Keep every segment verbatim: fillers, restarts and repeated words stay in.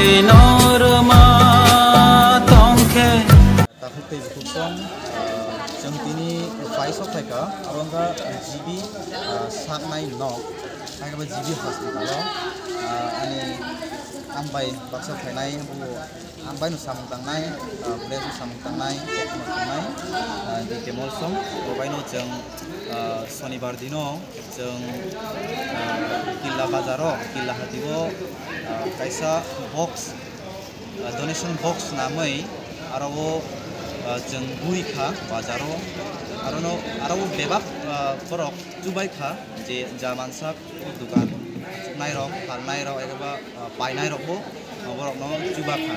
Norma tongkhe. Takhuk tei bukhuk song, ah, chwng tini phai sok phaikha, abo wngkha G B, ah, saknai nok, hai khe bo G B hospital o, ah, ani ang bai baksa phainai, bo ang bai no samung tangnai, ah, bwrwi no samung tangnai, koktwma tangnai, ah, D K Molsom, bo bai no chwng, ah, sonibar dino chwng, ah, Killa bazar o, Killa hati o, ah, kaisa box, ah, donation box namwi aro o, ah, chwng guri kha bazar o, aro no, aro o bebak, ah, borok chubai kha je ja mansak o dukan nairok, phalnairok, eba, ah, painairok bo, ah, borok no chuba kha.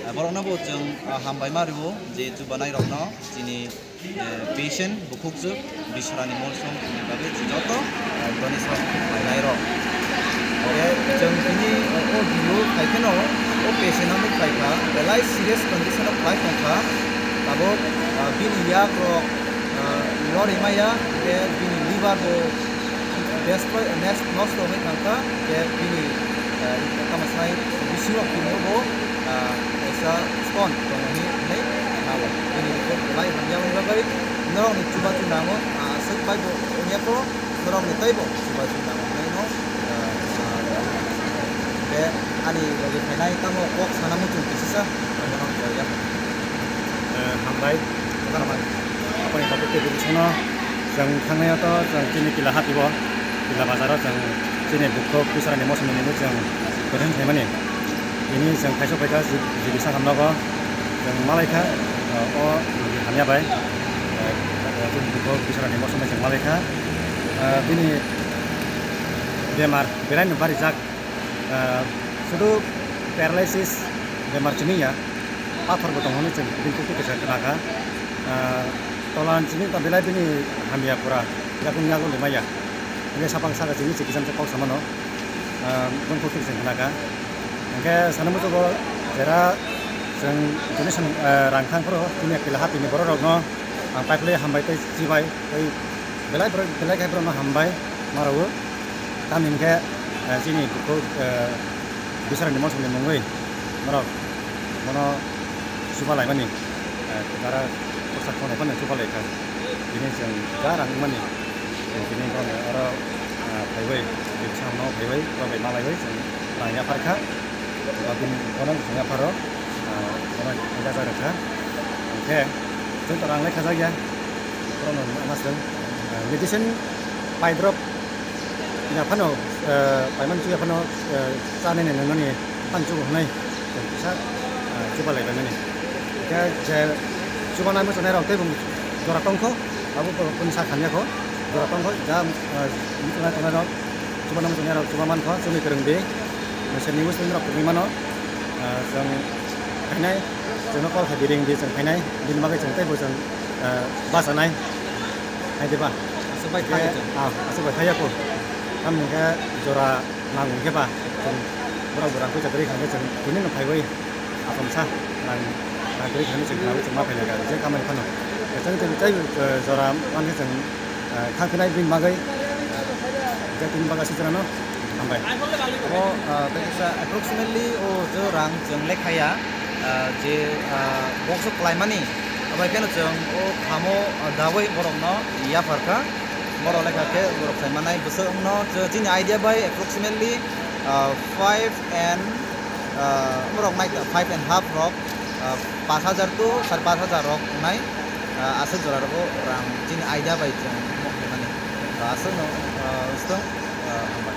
Ah, borok no bo chwng, ah, hambai ma rwo je chubanai rok no chini eh, patient, bukhukjwk, Biswarani Molsom ni bagwi joto, eh, donation khlainai rok. Hwnkhe chwng tini o video khai kheno o patient no nuk khai kha, belai serious condition o khlai tong kha. Tabuk, ah, bini yak rok, ah, lorwi maya, hwnkhe bini liver bo destroy, nes-, nosto wngwi thang kha, hwnkhe bini, eh, tamo sanai bisingo kini o bo, ah, kaisa stone tongo hinwi hinwi nao. Bini report belai hamya wngwi bagwi norokni chubachu nango, ah, aswk bai bo wngya kho, norokni teibo chubachu nango hinwi no, ah, ah, be ani logi phainai tamo kok sana muchung kisisa, bono koi ya. Eh, hambai, hambai. Aboni bagwi tei bisingo chwng thangnai o to chwng chini Killa hati o, Killa bazar o chwng chini bukhuk Biswarani Molsom ni mungwi chwng donation khlaimani. Tini chwng khaisa phaikha G-, G B sakha nogo chwng malaikha, o, o hamya bai, eh, chini bukhuk Biswarani Molsom bai chwng malaikha. Eh, bini bemar belai no barijak, eh, sudu paralysis bemar chini ya. Pathor bo tongo hinwi chwng bini kuk twi kwchang khna kha. Ah, tola ni simi ta belai bini hamya pura yakung yakung ni maya. Hwnkhe sapang saka chini chikisam kok samano, ah, bini kuk twi kwchang khna kha. Hwnkhe sana muchungo jera chwng donation, ah, rang thang phuru chini Killa hati ni borok rok no ang paiphlwi hambai tei chibai tei belai borok belai khe borok no hambai ma rwo. Tamni hwnkhe, eh, chini bukhuk, eh, Biswarani Molsom ni mungwi norok bono chuba laimani, eh, jara kwchak tongnai phano chuba lai kha. Tini chwng ja rang mani, chwng tini bono oro, eh, phaiwi, bini samung phaiwi, borok bai malaiwi chwng rang yaphar kha. Ba bini bono chwng yapharo, ah, bono jaga rwkha. Hwnkhe chwng to rang lai khajak ya. Borokno ma swng, ah, medicine pai drop ya phano, ah, paimani chuya phano, ah, chanani nwngnani phano chugo hwnwi chwng kisa, ah, chuba lai paimani. Hwnkhe je chubanai muchunai rok tei bo jora tongkho, abo bo bini sak hamya kho, jora tongkho, ja, ah, muchunai tongnai rok. Chubanai muchunai rok chuba mankho, chini kwrwng di. Mesenni Muslim rok kwrwngwi mano. Ah, chwng khainai, chwngno call khai di, ring di, chwng khainai. Bini bagwi chwng teibo chwng, ah, bachanai. Hai diba? Aswk bai thaya chwng. Ah, aswk bai thaya kho. Tamni hwnkhe jora nango hwnkhe ba, chwng borok jora poisa kwrwi hwnkhe chwng tini no phaiwi. Atomsa rang, rang kwrwi thani chwng khnawi chwng ma phailai kha, je kamani phano. Chwng tei tei, eh, jora mankhe chwng, eh, thang phinai bini bagwi, eh, je tini bagwi aswk jora no hambai. Abo, eh, tei kisa approximately o je rang chwng lekha ya, eh, je, eh, box o klaimani, abai kheno chwng o khamo, eh, dawi borok no yaphar kha. Borok lekha khe borok sai manai bwswk wngno, je chini idea bai approximately, eh, five and ah, borok nai five and half rok, ah, pash hajar to sare pash hajar rok wngnai, ah, aswk jora rogo rang chini idea bai chwng mokhe mani. Ah, aswkno, ah, swtwng, ah, hambai.